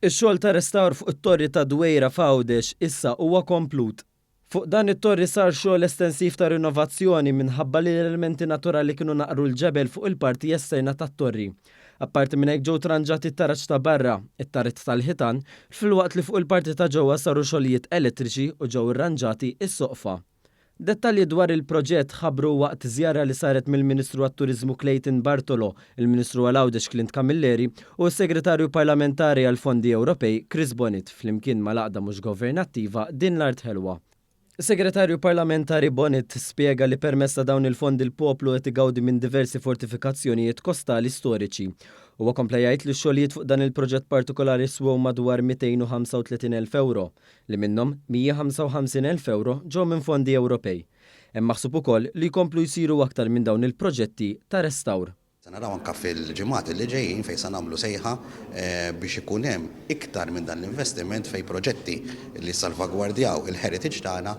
Ix-xogħol ta' restawr fuq it-Torri ta' Dwejra f'Għawdex issa huwa komplut. Fuq dan it-torri sar xogħol estensiv ta' rinnovazzjoni minħabba li l-elementi naturali kienu naqru l-ġebel fuq il-parti esterna tat-torri. Apparti minn hekk ġew tranġati t-taraġ ta' barra, it-taret tal-ħitan, filwaqt li fuq il-parti ta' ġewwa saru xogħlijiet elettriċi u ġew irranġati s-soqfa. Dettalji dwar il-proġett tħabbru waqt żjara li saret mill-Ministru għat-Turiżmu Clayton Bartolo, il-Ministru għal Għawdex Clint Camilleri u s-Segretarju Parlamentari għall-Fondi Ewropej Chris Bonett flimkien mal-għaqda mhux governattiva Din l-Art Ħelwa. Is-Segretarju Parlamentari Bonett spjega li permezz ta' dawn il-fondi l-poplu qed igawdi minn diversi fortifikazzjonijiet kostali storiċi. Huwa kompla jgħid li x-xogħlijiet fuq dan il-proġett partikolari swew madwar 235,000 ewro. li minnhom 155,000 ewro ġew minn fondi Ewropej. Hemm maħsub ukoll li jkomplu jsiru aktar minn dawn il-proġetti ta' restawr. Se naraw anke fil-ġimgħat li ġejjin fejn se nagħmlu sejħa biex ikun hemm iktar minn dan l-investiment fejn proġetti li jissalvagwardjaw il-heritage tagħna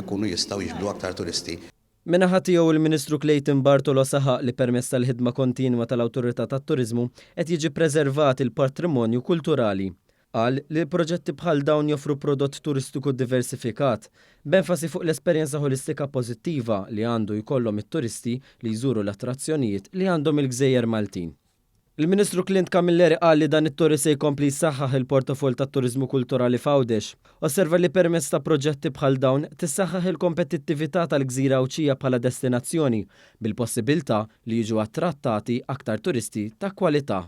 jkunu jistgħu jiġbdu aktar turisti. Min-naħa tiegħu il-Ministru Clayton Bartolo saħaq li permezz tal-ħidma kontinwa tal-Awtorità tat-Turiżmu qed jiġi ppreservat il-patrimonju kulturali. Qal li proġetti bħal dawn joffru prodott turistiku diversifikat, b'enfasi fuq l-esperjenza ħolistika pożittiva li għandu jkollhom it-turisti li jżuru l-attrazzjonijiet li għandhom il-gżejjer Maltin. Il-Ministru Clint Camilleri qal li dan it-torri se jkompli jsaħħaħ il-portafoll tat-turiżmu kulturali f'Għawdex. Osserva li permezz ta' proġetti bħal dawn tissaħħaħ il-kompetittività tal-gżira Għawdxija bħala destinazzjoni, bil-possibilità li jiġu attrattati aktar turisti ta' kwalità.